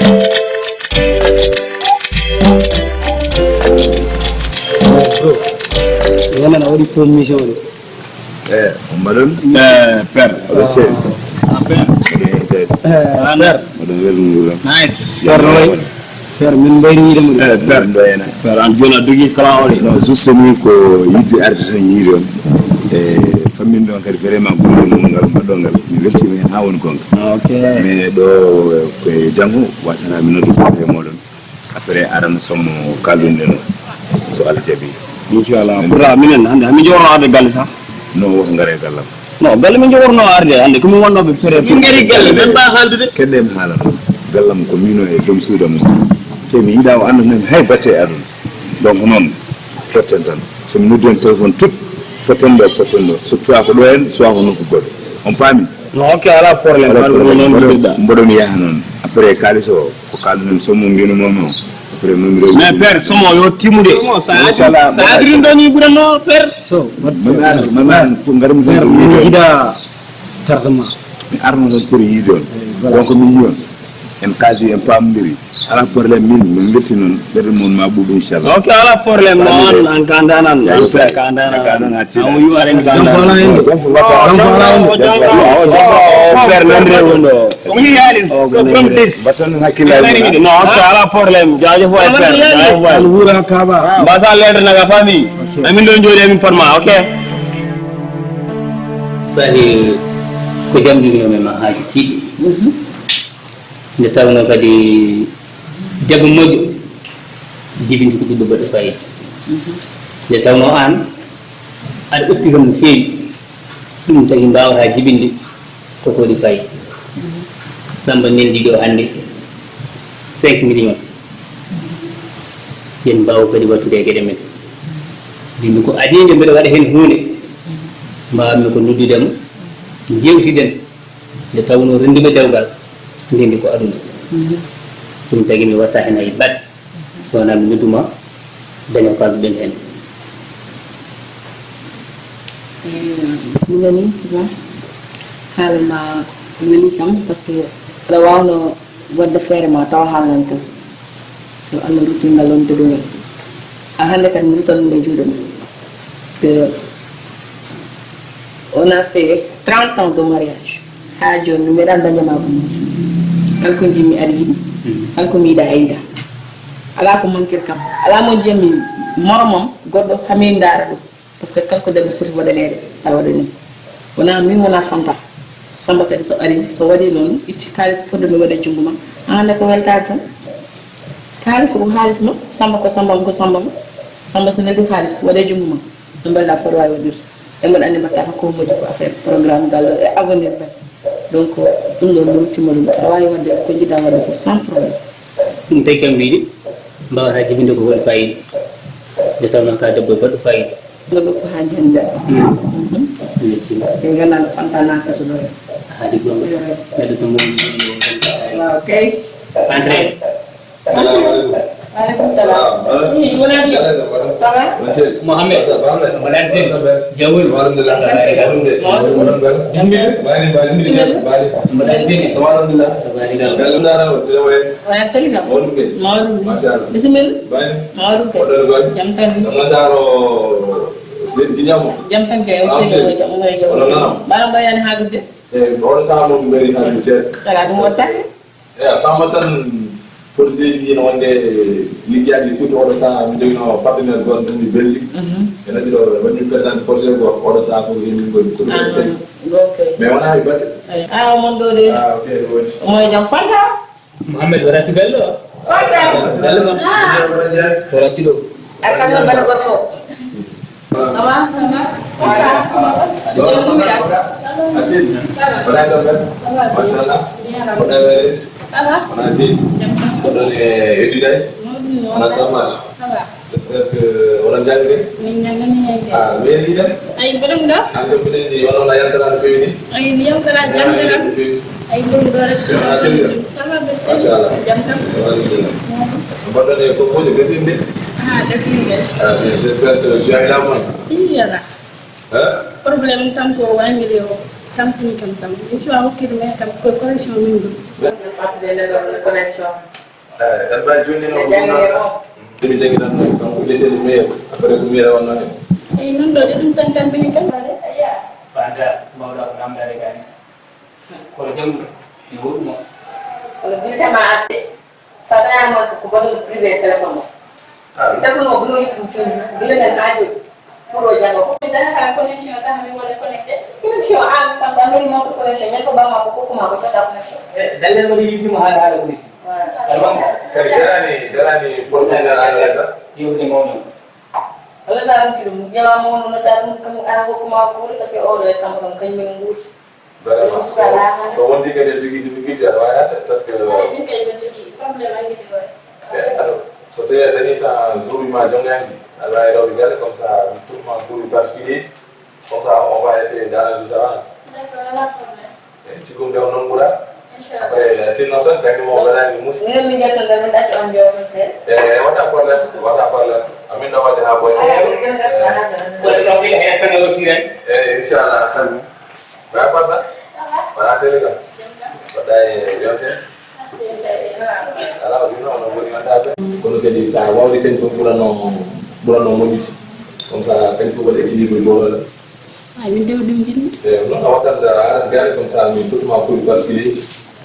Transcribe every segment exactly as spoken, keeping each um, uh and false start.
Bro, yana na waɗi fo mission de. Eh, on mbaɗon? Eh, per. Aɗa ceeɗi? Ah, per. Mbaɗon welnguuram. Nice. Per, no wayi? Per, min mbayri yiide mo. Eh, per. Mbayna. Per, an jooni a dogi kala o de. Non, juste ni ko yidde arde tan yiide on. E famminde on kadi vraiment golle mon ngal mbaɗɗon ngal. Mi weltiima heen haa woni goonga. Ok. Mais ɗo ko e janngo, wasata mi noddu goɗɗo e mooɗon. Après, aran sommo kaldunoɗen o, so Allah jaɓi. Inchallah. Pourtant, minen hannde, hannde jogorno arde galle sax. No, woto ngare e gallam. Non, galle min jogorno arde hannde, ko min wonnooɓe prêt. Min ngari galle, min mbaa haaldude. Keɗɗen haalano. Gallam ko miino e joom suudu mum. Te mi yiɗaa o annda nan hay batte e aduna. Donc noon, fotten tan. So mi noddi on téléphone tout, fotten ɗo, fotten ɗo. So soit ko ɗo en, soit ko nokku goɗɗo. On paami? No, ok, alaa problème. Alaa problème. Mboɗo, mboɗo mi yaha noon. Après, kaalis o, ko kaalduɗen somme mbiynunomi o. Après, mami rewi. Mais père, somme o yo timmude. Somme o, so adri, so adri ɗon ni ɓuranno, père. So, mami ar, mami ar, ko ngaɗumi tan ko yiide on. Yiɗa tardement. Mi arno tan pour yiide on. Voilà. Donc, min yiyon. En kaaldi, en paamondiri. Alaa problème, min, min ngetti noon. Ɓerɗe mon ma ɓuuɓi, inchallah. Ok, alaa problème, mo an, an kandanan, an père kandanan. An o yuwaren kandanan. Jam fala en. Jam fala en. Jam fala en. Jam fala en. Père, nanre wonɗo. Ko mi yaalis, ko prom dis. Mbaɗton hakkillaaji mon. Non, ok, alaa problème. Jaajëf waay, père. Jaajëf waay. Al wura kaba. Mbasa leerde naga famille. Ok. Amin ɗo jooɗi, amin parma, ok? Fahi ko jam joginoomi ma haaji tiiɗi. Mhm. Nde tawnoo kadi debbo moƴƴo jibinta ko ɓiɗɗo baɗɗo faayiida. Mhm. Nde tawnoo aan aɗa ɓefti kam no feewi, ɗum tagi mbaawataa jibinde ko ko waɗi faayiida. Mhm. Sammba neldi ɗo hannde cinq millions. Yen mbaaw kadi wattude e geɗe men. Mbimi ko adii nde mbeɗa waɗa heen huunde, mbaawatmi ko noddude mo, njeewtiden. Nde tawnoo rennduɓe dewgal, ndenndi ko aduna. Mhm. Ɗum tagi mi watta heen hay batte, so wonaa mi nodduma, daña ko kalduɗen heen. Eh, mi nani, ma, haala ma weli kam, parce que aɗa waawno waɗde feere ma tawa haalnan kam. Yo Allah ruttu ngal wonde ɗum en. A hannde kadi mi ruttan ɗum e juuɗe ma. Parce que on a fait trente ans de mariage. Haa jooni mi meeɗaa dañde ma ko muusi. Kala ko njiɗmi aɗa yiɗi. Kala ko mi yiɗaa a yiɗaa. Alaa ko mankir kam. Alaa mo njiyami moromam goɗɗo haa mi ndaara ɗum. Parce que kala ko debbo foti waɗaneede, a waɗanii. Wonaa miin, wonaa Fanta. Sammba kadi so arii, so waɗii noon, itti kaalis fodde mi waɗa e junngo ma. Aan ne ko weltaare tan. Kaalis ko kaalis ma, Sammba ko Sammba am, ko Sammba am. Sammba so neldi kaalis, waɗa e junngo ma. No mbaɗa foti waawi waɗirde. E mbaɗa anndi mbaɗta ko moƴƴi ko affaire programme ngal e avenir ɓe. Donc, ɗum ɗo mi ruttima ɗum. Aɗa waawi waɗde ko njiɗɗa waɗde fof sans problème. Ɗum tawi kam wiide, mbaawata jibinde ko woni faayiida. Nde tawnoo ka debbo baɗɗo faayiida. Ɗo ɗo ko haa njannda. Mm. Mhm. Ɗum yettiima. Parce que nganndaa no Fanta naata to ɗo. A haali goonga. Yo. Neɗɗo so mawni, mawni, mawni, mawni. Waaw, kay. Entrez. Salamu aleykum. Wa aleykum salam. Salaam. Oui, wona bien. Ça va? Mohamed. Mohamed. Jawul. Alhamdulillah. Alhamdulillah. Bismillah. Bismillah. Alhamdulillah. Tabarikalla. Wona seli kam. Mawɗum. Machallah. Bisimilla. Bani. Mawɗum kay. Oɗon goni? Jam tan. Ɗo Matar o, Seydi Diamo. Jam tan kay. Naam, Seydi. Jam, jam. Oɗon nanam? Mbaɗa mbayani haaɗude. E, oɗo saha mo mi mbari haaɗude seeɗa. Ala ɗum watta. E, a faama tan projet ji ɗi no wonde liggeyaaji, surtout oɗo saha mi jogino partenaire goto ɗum e Belgique. Mhm. E noddi ɗo, waɗmi présenté projet goto, oɗo saha ko yimɓe ngoni ko ɗum. Ah, ok. Mais wona e batte. Ay, ah, mon ɗo de. Ah, ok, ɗum waɗi. Omo e jam Fanta. Mohamed, wara cukalɗo. Wara cukalɗo ma. Wara cuɗo. Aɗa salmina bana gorko. Ça va? Ça va. Voilà. Asin. Ça va. Machallah. Bien. Wona weres. Ça va. Wona dil. Jam. Ko ɗon e étudiant. Wona ça marche. Ça va. J'espère que oɗon njanngi de? Min njanngi heen kay. Ah, weeli de? Ay, mboɗo ɗum ɗo? An kam mbiɗen ni, onon a yaltana no feewi ni? Ay, mi yaltana, jam tan. Ay, mboɗo ɗum ɗo rek. Yo, a selli. Ça va, merci. Machallah. Jam tan. Ça va, alhamdulillah. Mboɗon e ko pose gasinde? Ah, gasinde. Ah, bien, j'espère que tu as eu la main. Iyala. Hein? Problème tan ko wangiri o, tampini kam tan. Une fois hokkiri mais kam ko correction min ɗum. Fatude nde ɗon connexion. Eh, tan mbawi jonni no ko ɗum noon tan. Ɗum jaggi tan noon, kanko ƴettee ɗum meilleur. Après ko meilleur wonno hen. Eyi, noon ɗo de, ɗum tan tampini kam. Fanta, mawɗo ko namdade ganis. Kono janngude, ina woɗɗi mo. Kono biletema arde, so a dañaama ko baɗɗo privé téléphone o. Ah. Si téléphone o, buno yiɗi ɗum cuuɗi, gila nen aajo pour o jannga. Ko mi dañata connexion sax, mi wona connecté. Connexion an, Fanta, a mari montre connexion, ñande fof ɓamma ko kokku ma ko codda connexion. Eh, dalle mbaɗi yiɗi mo haala, haala ko yiɗi. Voilà. Aɗa wonde? Kadi darani, darani professionnel an lesa. Yewde mawɗo. Walla sa ronki ɗum, ƴeewa mawɗo no dar ɗum, kam ara kokku ma ko ɓuri, parce que oɗo e Samba kam, kañum en nguuri. Vraiment. So, so wonti kadi a jogii difficulté, aɗa waawi adde, parce que, eh, min kay mbiɗa jogii problème, a yiɗi waɗde. Eh, alors, so tawii a dañii tan jour uji ma jonngaani, aɗa waawi rewde galle, comme ça, mi tuma cours particulier, comme ça, on va essayer d'arranger ça, hein. D'accord, alaa problème. Eh, cikkumi nde ko noon ɓura. Inchallah. Après, a tinno tan, tagni mo o waɗaani musi. Minen min ƴetta nde min ɗacca on jooɗo seeɗa. Eh, waɗa problème, waɗa problème. Amin ɗo waɗde haa ɓooy. Alaa, min gën a gasa haa jooɗo. Kono ɗo kadi, hay so tawii aussi, eh, inchallah. Ba Pasa? Wala seli kam. Mbaɗɗa e yonte? Ala o wino ono woni wondaɓe. Kono kadi sa wawde kadi fof ɓurano ɓurano moƴƴude. Comme ça kadi fof waɗa équilibre gotol. Ay, min de ko ɗum jinmi. E non a wattan arat gare comme ça min tottuma pour basculer.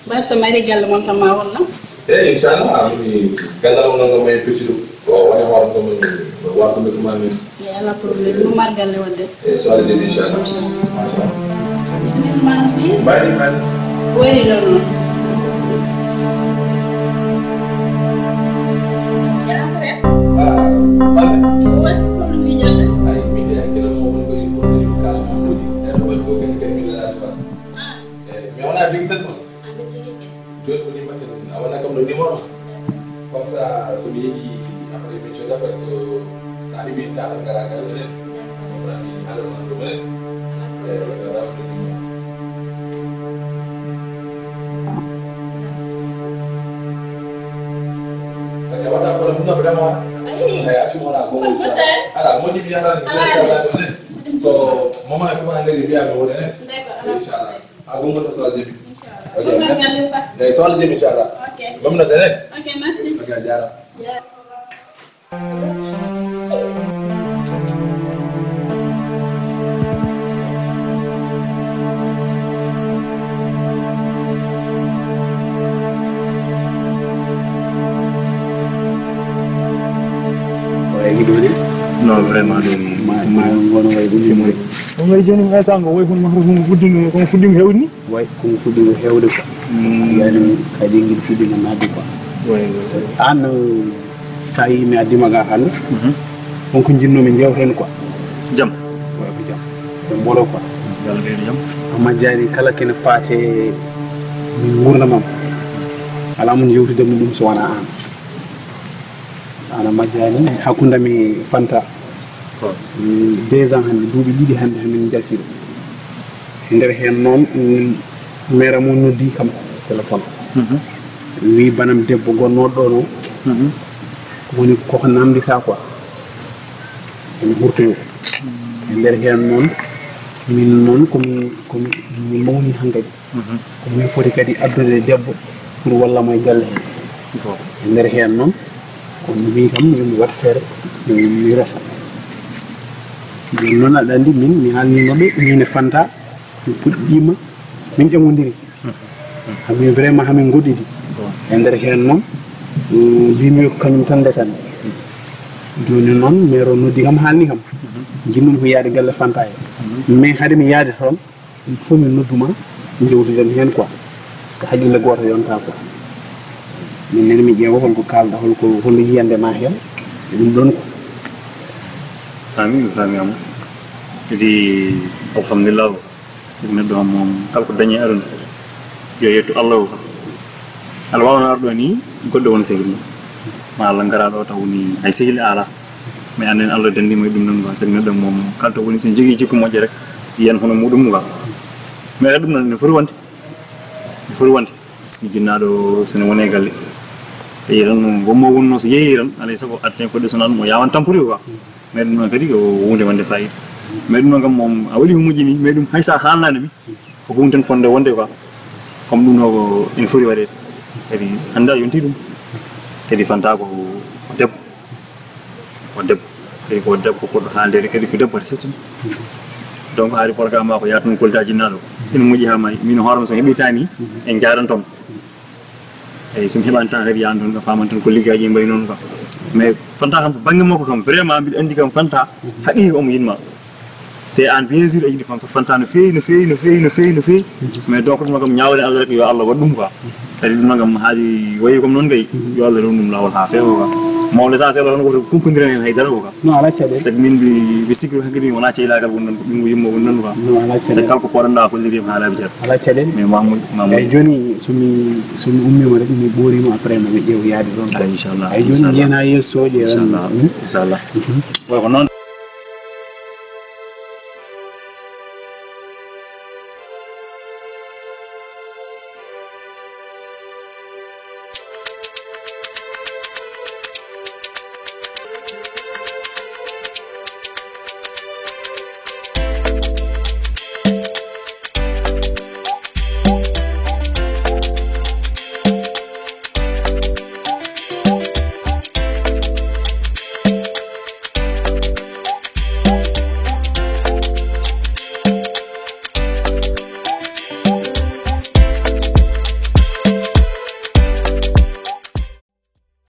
Mbar so mari galle mon tan ma wonno. E inchallah mi gandal mon ɗon ɗo may peccuɗo. Ko woni hoore ɗum wartude ɗum amin. E ala problème, ɗum margal ne wonde. E so Allah jaɓi inchallah. Machallah. Bisimilla ma no feewi. Mbaɗi man. Wayri ɗon noon. Ah, Baba. Ko woni ko ɗum miijata? Ay, min de hakkille mo woni ko e ko ɗum kala ma moƴƴi. E ɗo waɗi ko kadi kadi mi lalaade ba. Ah. E mi wona jogii tan ko. Aɓe jogii kadi. Jooni ko ni mbatten a wona kam ɗo numéro ma. Comme ça so mi yeeƴi après min codda ko so sa heɓi tawa gara gara enen. Comme ça mi haala ma ɗum enen. E wala ko ni. Kadi a waɗa ko ɗum no ɓe dama. Ay. Ay a suma na gongo. Ala mo ni mi yata ni. So mama ko ma ngari biya mo wonen. D'accord. Inchallah. A gomma to so Allah jaɓi. Inchallah. Ok, merci. Eyi so Allah jaɓi inchallah. Ok. Gomna tene. Ok, merci. Ok, a jaaraama. Wayi ɗo de. Non, vraiment ɗo ni. Ma ma ngono wayi ɗum. On wayi jooni mo sango wayi kono mahru kono fuddino kono fuddino hewni. Way ko fuɗɗi ko hewde quoi. Yaani kadi ngel fuɗɗi ko naatde quoi. Way, way. An sa yi mi addima ga hannde. On ko jinnomi jewten quoi. Jam. Way ko jam. Ko mbolo quoi. Yalla ɓeydu jam. Amma jaani kala kene faate min ngurnamam. Ala mo jewtude mo ɗum so wona an. Ana majjani hakkundami Fanta. Deux ans hannde, duuɓi ɗiɗi hannde hamin njaltino. E nder heen noon, mm, mera mo noddi kam téléphone. Wi banam debbo gonnooɗo ɗo noon. Woni koko namdita quoi. Ene hurtoyo. E nder heen noon, min noon komi komi mi mawni hankadi. Ko min foti kadi addude debbo pour walla mo e galle hee. E nder heen noon, ko mi wii kam yo mi waɗ feere, mi resa. Jooni noon aɗa anndi min, mi haalnino ɓe, min e Fanta, min puɗɗiima, min ƴamondiri. Hamin vraiment, hamin ngoɗɗidi. E nder heen noon, mbimi ko kañum tan ndesan. Jooni noon, mero noddi kam, haalni kam. Jinnumi ko yaade galle Fanta he. Mais hade mi yaade toon, il faut mi nodduma, jewtiden heen quoi. Parce que haqqille gooto yonta quoi. Min nene mi ƴeewa holko kaalɗa, holko, holno yiyande ma heen. E ɗum ɗon quoi. Amin, mi faami am. Kadi, alhamdulillah. Sabu neɗɗo moom, kala ko dañi e aduna, yo yettu Allah o. Aɗa waawno arɗo ni, goɗɗo woni sehil ma. Ma Allah ngara ɗo taw ni, hay sehil ala. Mais annen Allah danndima e ɗum noon quoi. Sabu neɗɗo moom, kala to woni so jogii jikku moƴƴo rek, yiyan hono muɗum quoi. Mais ɗum noon, ne foti wonde. Ne foti wonde. Parce que jinnaaɗo, so ne woni e galle. E tan, wonmo wonno so yeehi tan, alay sago atten ko ɗe sonal mo yaawan tampori quoi. Mais ɗum noon kadi ko huunde wonde fayida. Mais ɗum noon kam moom a waɗi ko moƴƴi ni, mais ɗum hay so a haalnaani mi, ko huunde tan fotnde wonde quoi. Comme ɗum ɗo ko ene foti waɗeede. Kadi hannde a yontii ɗum. Kadi Fanta ko debbo, ko debbo, kadi ko debbo ko poɗɗo haaldeede, kadi ko debbo resete. Donc hari programme makko yaata noon koltaji naɗo ina moƴƴi ha maayi. Min hoorema so heɓi tani en jaaran toon. Eyyi, so mi heɓani tan kadi yahan toon, faman tan ko liggaaji mbayi noon kam. Mais Fanta kam, bannge makko kam, vraiment mbiɗa anndi kam Fanta haqiiqa omo yiɗma. Te an bien sûr a yiɗi Fanta no feewi, no feewi, no feewi, no feewi, no feewi. Mais donc ɗum kam ñaawde Allah rek, yo Allah waɗ ɗum quoi. Kadi ɗum kam haadi wayi comme noon kay, yo Allah rew ɗum laawol ha feewa quoi. Mawɗo l'essentiel o tan woto kumpondire en haydara quoi. No ala caɗeele. Sabi min mbi mbi sikki hakkadi wona ceylaagal woni ɗon, ko ɓinngu yumma woni ɗon quoi. No ala caɗeele. Sabi kala ko poɗanɗa ko lirima haalaɓe ceer. Ala caɗeele. Mais mamuji mamuji. Eyyi, joni somi somi ummima rek mi ɓoorima après mami ƴeew yaade ɗon. Ay inchallah. Ay joni yena yesso ƴeew. Inchallah. Inchallah. Way ko noon.